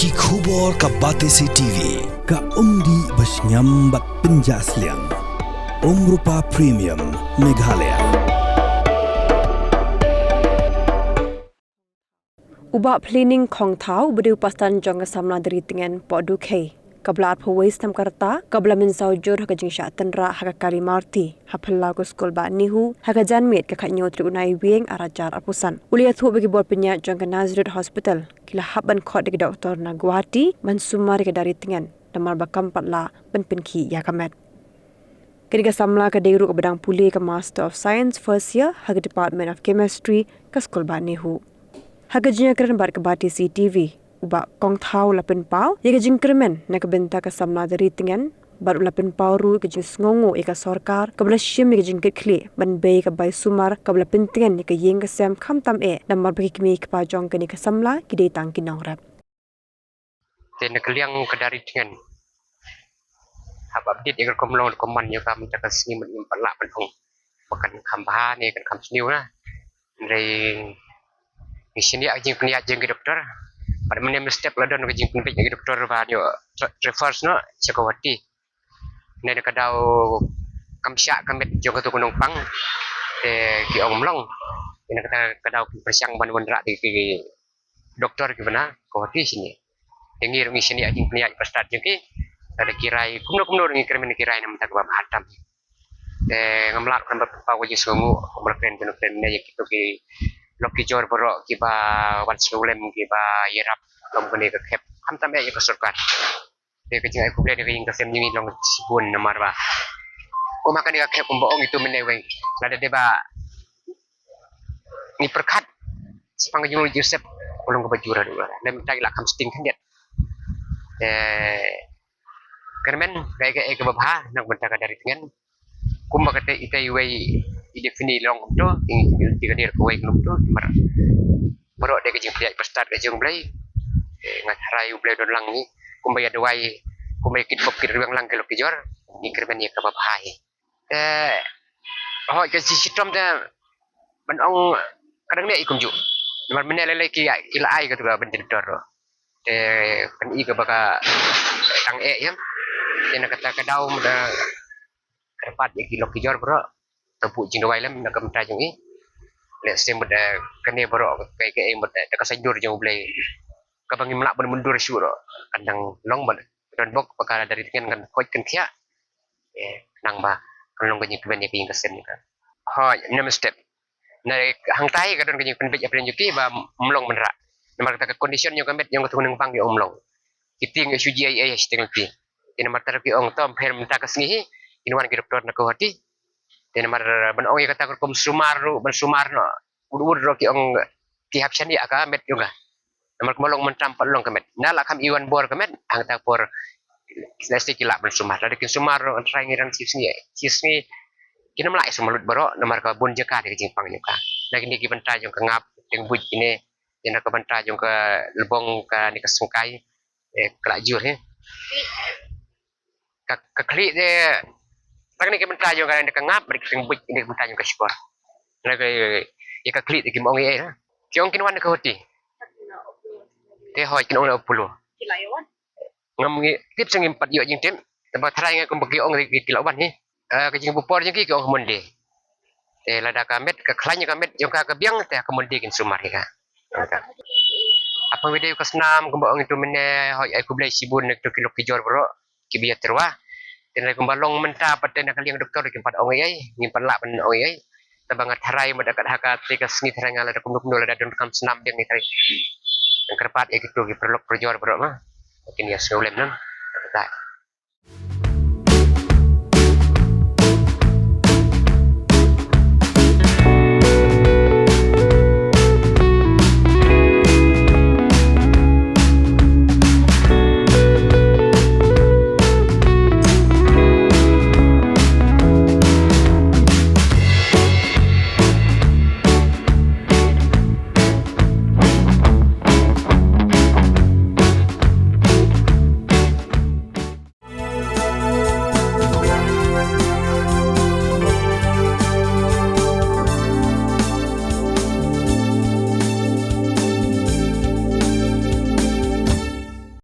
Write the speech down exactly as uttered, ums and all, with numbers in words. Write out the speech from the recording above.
Ki khubor ka Batesi T V, ka umdih ba shngiam bad pynjah sliang. Umrupa Premium, Meghalaya. U Bah Plining Khongthaw, uba dei u pastan jong ka samla Daritngen Pohdukhei, kaba la arphew wei snem ka rta, kaba la mynsaw jur ha ka jingshah tynrah ha ka Kali Marti ha phyllaw ka skul Bah Nehu, ha ka janmiet ka khathynñiew tarik u Naiwieng arhajar arphew san, u la ïathuh ba ki bor pynïaid jong ka Nazareth Hospital ki la hap ban khot da ki doktor na Guwahati ban sumar ïa ka Daritngen, namar ba kam pat lah ban pynkhih ïa ka met. Kane ka samla ka dei ruh kaba dang pule ka Master of Science first year ha ka Department of Chemistry ka skul Bah Nehu. Ha ka jingïakren bad ka Batesi T V, u Bah Khongthaw u la pynpaw ïa ka jingkyrmen na ka bynta ka samla Daritngen, bad u la pynpaw ruh ka jingsngewnguh ïa ka sorkar kaba la shim ïa ka jingkitkhlieh ban bei ka bai sumar kaba la pyntngen ïa ka ïing ka sem khamtam eh, namar ba ki kmie ki kpa jong kane ka samla ki dei tang ki nongrep. Te na ka liang ka Daritngen, haba update ïa ka rukom long rukom man ïa ka mynta ka sngi, ngim pat lah ban ong ba kan kham bha ne kan kham sniew na. Hynrei ngi shaniah ka jingpynïaid jong ki doktor. Bad mynne mynstep la don ka jingpynbeit na ki doktor ba ïoh tra-, refer noh sha Guwahati. Hynrei na ka daw kam shah ka met jong katto ka nongpang, te ki ong ym long. Te na kata ka daw ki pyrshang ban wanrah da ki doktor kiba na Guwahati shane. Te ngi ruh ngi shaniah jingpynïaid ba stad jong ki. Lada ki rai kumno kumno ruh ngi kyrmen ki rai na bynta kaba bha tam. Te ngam lah ban pynpaw ka jingsngewnguh kumba la kren, kumba la kren ne ïa kito ki lok ki jor baroh kiba wan sngewlem, kiba ïarap lem kane ka khep, khamtam eh ïa ka sorkar. Te ka jingai khublei na ka ïing ka sem jong ngi long shibun namar ba um ha kane ka khep kumba ong itu mynne wei, lada dei ba ngi pyrkhat shaphang ka jinglong jingïasep, ka long kaba jur haduh lada mynta ki la kham sting khyndiat. Te kyrmen kaei kaei kaba bha na ka bynta ka Daritngen. Kumba kata ita iwei i dei phin i long kumto, i, i, i ka dei kawei kumto, namar baroh dei ka jingpynïaid ba stad ka jong U Blei. Eh, nga tharai U Blei don lang ngi, kumba ïa duwai, kumba ïa kitbok kitrwiang lang ki lok ki jor, ngi kyrmen ïa kaba bha hi. Eh, hooid ka shi-, shitom te ban ong ka dang neh i kumjuh. Namar mynne lei lei ki, ki la ai ka tu ka ban janitor. Te kan i kaba ka tang eh ïa. Te na kata ka daw mut da kyrpad ïa ki lok ki jor baroh. To buh jingduwai lem na ka bynta jong i. Lehse mut da kane baroh kaei kaei mut da ka saiñdur jong U Blei kaba ngim lah ban mundur shuh ruh kan dang long, bad don bok ba ka Daritngen kan khot kan khiah. Eh, nang ba kan long ka jingkmen ïa ka ïing ka sem ïa ka. Hooid, mynne mynstep. Na hangtai ka don ka jingpynbeit hapdeng jong ki ba ym long ban rah. Namar kata ka condition jong ka met jong katto ka nongpang ïa ym long. Ki tieng ïa shu ji ei ei ha shiteng lynti. Te namar kata ki ong to ym pher mynta ka sngi hi, kin wan ki doktor na Guwahati. Te namar ban ong ïa kata ka rukom sumar ruh, ban sumar noh ud ud ruh ki ong ki hap shaniah ka met jong ka. Namar kumba long mynta ym pat long ka met. Na la kham i wan bor ka met, hangta por lehse ki lah ban sumar. Lada kin sumar ruh, tharai ngi rang shi sngi, shi sngi kin ym lah sumar lut baroh, namar ka bun jaka dei ka jingpang jong ka. Na kine ki bynta jong ka ngap, teng buit kine, ïa na ka bynta jong ka lbong kane ka sengkai, eh, ka la jur hi. Ka, ka khlieh te, tang ne ka bynta jong ka, ne ka ngap, bad ka teng buit, ne ka bynta jong ka shkor. Ne ka, ïa ka khlieh te kim ong ei ei. Ki ong kin wan na Guwahati. Te hooid kin wan na Apollo. Ngam ngi tip, sa ngim pat ïoh jingtip. Te ba tharai nga kumba ki ong ki, ki la wan hi. Eh, ka jingpupor jong ki ki ong ha Monday. Te lada ka met, ka khlaiñ ka met jong ka ka biang, te ha ka Monday kin sumar ïa ka. Ap ha video ka snam kumba ong itu mynne, hooid ai khublei shibun na kito ki lok ki jor baroh kiba ïatyrwa. Te na kumba long mynta pat te na ka liang doktor kim pat ong ei ei, ngim pat lah ban ong ei ei. Te ba nga tharai mut da kat ha kata ka sngi tharai nga lada kumno kumno lada don kam snam biang ngi tharai. Nga kyrpad ïa kito ki paralok parajor baroh ma kin ïa sngewlem nang. Kata.